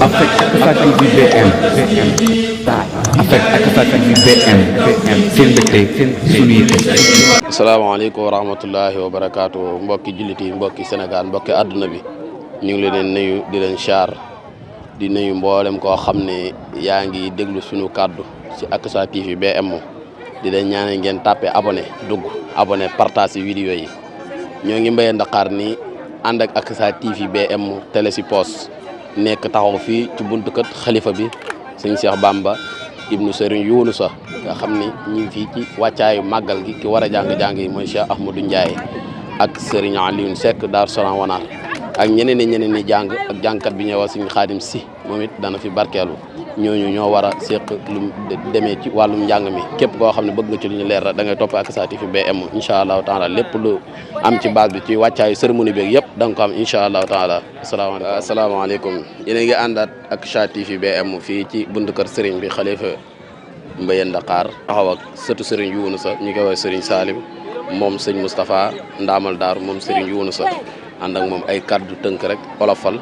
Avec Akasa TV BM avec Akasa TV BM seen mbégte seen suñu yite. asalaamaaleykum wa rahmatullahi wa barakaatu mbokki jullit yi mbokki Sénégal mbokki àdduna bi ñu ngi leen nuyu di leen char di nuyu mboolem koo xam ne yaa ngi déglu suñu kàddu ci Akasa TV BM di leen ñaanal ngeen tàppe abonné partage vidéo yi ñoo ngi Mbayeen Dakar ni ànd ak Akasa TV BM télé ci poos nekk taxaw fii ci buntu kër xalifa bi sëñ Cheikh Bamba ibnu Serigne Younusa nga xam ni ñu ngi fii ci wàccaayu màggal gi ki war a jàng yi mooy Cheikh Ahmadou Ndiaye ak Serigne Alioune Seck Daaru Salaam Wanaar ak ñeneen ñi jàng ak jàngkat bi ñuy wax Serigne Khadim Sy moom it dana fi barkeelu ñooñu ñoo war a seq lu demee ci wàllum njàng mi képp koo xam ne bëgg nga ci lu ñu leer da ngay topp Akasa TV BM incha allahu taala lépp lu am ci base bi ci wàccaayu cérémonie beeg yëpp da nga ko am incha allahu taala asalaamaaleykum yéen a ngi àndaat ak Akasa TV BM fii ci buntu kër Serigne bi xalifa Mbayeen Dakar taxaw ak sëtu Serigne Younusa ñu koy woowee Serigne Salim moom sëñ Moustapha Ndaamal Daaru moom Serigne Younusa ànd ak moom ay kaddu tënk rek olofal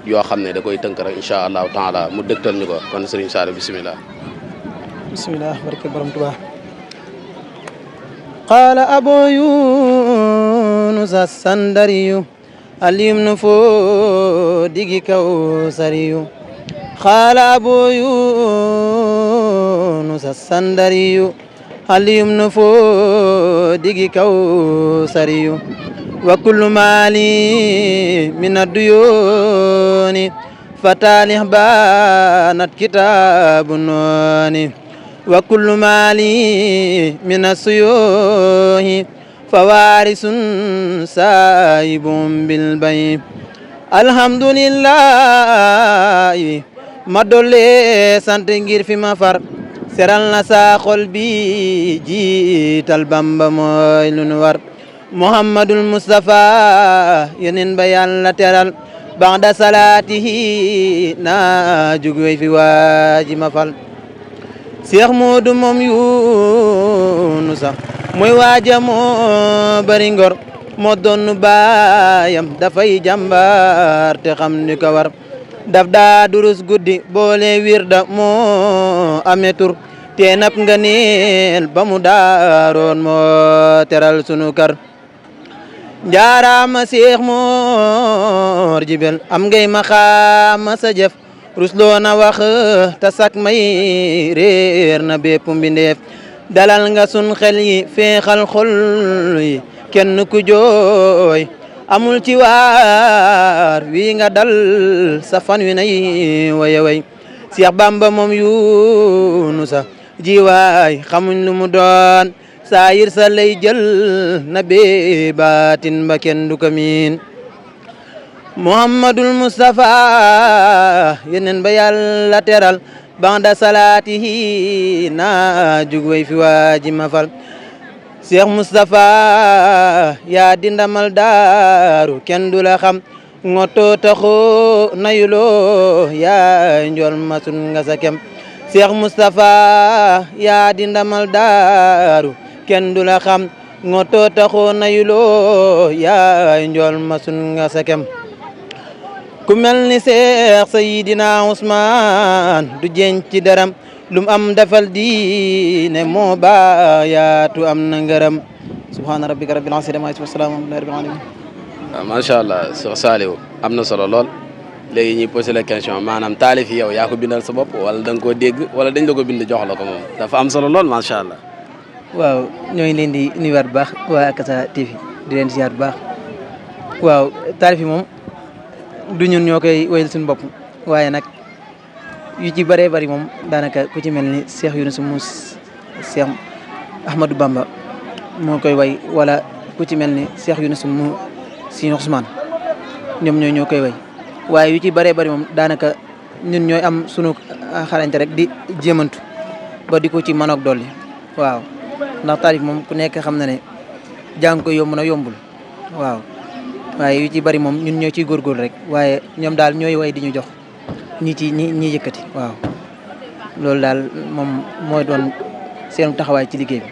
yoo xam ne da koy tënk rek incha allahu taala mu dëgtal ñu ko kon Serigne Salim bisimilah. bisimilah barke borom Tuubaa. qaala abu yunus as-sandariyu alyumnu foo digi kaw sariyu qaala abu yunus as-sandariyu alyumnu foo digi kaw sariyu wa kullu maali min ad-duyuuni fataalih baanat kitaabu nooni wa kullu maali min as-suyuuhi fawaarisun saayibun bil bay alhamdulillahi ma dolle sant ngir fi ma far seral na sa xol bi jiital Bamba mooy lu nu war Muhammadul Mustafa yeneen ba Yàlla teral ba'da salaatihi na jugwey fi waaji ma fal Cheikh Modou moom Yunusa mooy waaja moo bari ngor moo doon baayam dafay jàmbar te xam ni ko war daf daa durus guddi boole wirda moo amee tur te nap nga neel ba mu daaroon moo teral sunu kar njaaraama Seex Moor Jibel am ngay ma xaama sa jëf rusloo na wax ta sak may réer na bépp mbindeef dalal nga sun xel yi feexal xol yi kenn ku jooy amul ci waar wi nga dal sa fan wi nay waye way Seex Bamba moom Yunusa jiwaay xamuñ lu mu doon saayir sa lay jël na bee baatin ba kenn du ko miin Muhammadul Mustafa yeneen ba Yàlla teral ba'da salaatihi na jugwey fi waaji ma fal Cheikh Mustafa yaa di ndamal daaru kenn du la xam ngoto taxo nayuloo yaa njool masun nga sa kem Cheikh Mustafa yaa di ndamal daaru kenn du la xam ngoto taxo nayuloo yaa njool masun nga sa kem ku mel ni Cheikh Seydina Ousmane du jeñ ci daram lum am dafal diine moo baayaatu am na ngërëm subhaana rabbika rabbil izzati ammaa yasifuun wa salaamun alaa rabbil aalamiin. waaw macha allah Cheikh Saliou am na solo lool léegi ñuy posé la question maanaam taalif yi yow yaa ko bindal sa bopp wala da nga koo dégg wala dañ la ko bind jox la ko moom dafa am solo lool macha allah. waaw ñooy leen di nuyuwaat bu baax waa Akasa TV di leen ziar bu baax waaw taalif yi moom du ñun ñoo koy wéyal suñu bopp waaye nag yu ci bëree bëri moom daanaka ku ci mel ni Cheikh Yunus mu Cheikh Ahmadou Bamba moo koy way wala ku ci mel ni Cheikh Yunus mu Sëñ Ousmane ñoom ñoo koy way waaye yu ci bëree bëri moom daanaka ñun ñooy am sunu xarañte rek di jéemantu ba di ko ci mën ak dolli waaw ndax taalif moom ku nekk xam na ne jàng ko yomb na yombul waaw waaye yu ci bëri moom ñun ñoo ciy góorgóorlu rek waaye ñoom daal ñooy way di ñu jox ñi yëkkati waaw loolu daal moom mooy doon seen taxawaay ci liggéey bi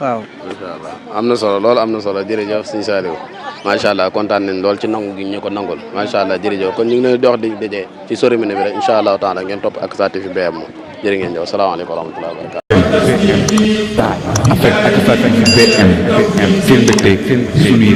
waaw. macha allah am na solo lool am na solo jërëjëf sëñ Saliou macha allah kontaan nañ lool ci nangu gi ñu ko nangul macha allah jërëjëf kon ñu ngi leen di wax di daje ci cérémonie bi rek incha allahu taala ngeen topp Akasa TV BM moom jërë ngeen jëf salaamaaleykum wa rahmatullahi wa barakatuh. Avec Akasa TV BM seen mbégte seen suñu